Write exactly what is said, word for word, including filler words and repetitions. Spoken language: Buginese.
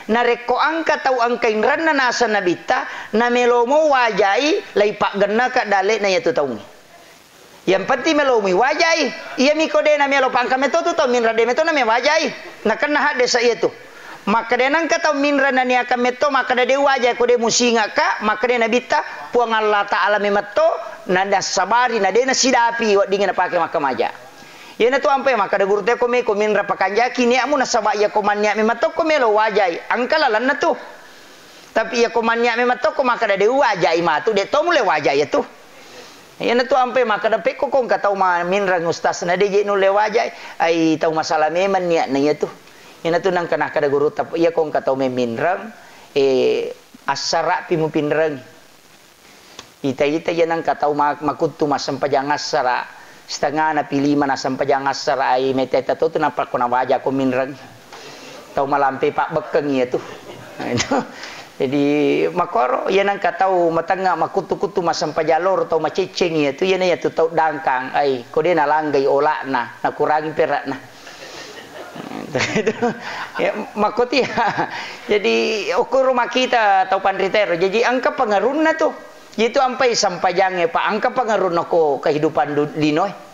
Narekko engka tau engka inrenna naseng Nabitta, namelomo wajai, laipaggennaka dalle'na iyatu taungnge. Yang penting melomi wajai. Iyami ko de namelo pangka metto tu tau minreng de metto name wajai. Nakenna haddesa iyatu. Makkeda nengka tau minreng naniakan metto, makkeda de wajai ko de musingaka, makkeda Nabitta, Puang Allah Ta'ala memetto, na nassabari, na de nasidapi weddingnge napake makkamaja. Iyanatu ampai makkeda gurutta ko meko minreng pakanjaki niatmu nasaba iyako manniat memetto ko melo wajai, engka lalenna tu. Tapi iyako manniat memetto ko makkeda de wajai matu, de to mulle wajai iyatu. Iyanatu ampai makkeda pekko ko engka tau ma-, minreng ustaz na de je nulle wajai, ai tau masalah memang niatna iyatu. Iyanatu nengka nakkeda gurutta, iyako engka tau memminreng, eh, assarapi mupinrengi. Ita-ita iya nengka tau ma-, makuttu massempajang assara, setengana pi lima nassempajang assara, ai metta-etta to tu nappa ko nawaja ko minreng. Tau malampe pabbekkeng iyatu. Jadi, makoro, iya nengka tau matengnga makuttu-kuttu massempajang loro, tau macecceng iyatu, iyana iyatu tau dangkang, ai, ko de nalanggai ola'na, nakurangi perakna. Ya, makkotia. Jadi, okoro makkita tau panrita ero. Jadi, engka pengaruhna tu. Itu ampai sempajangnge, Pak, engka pengaruhna ko kehidupan du-, linoe.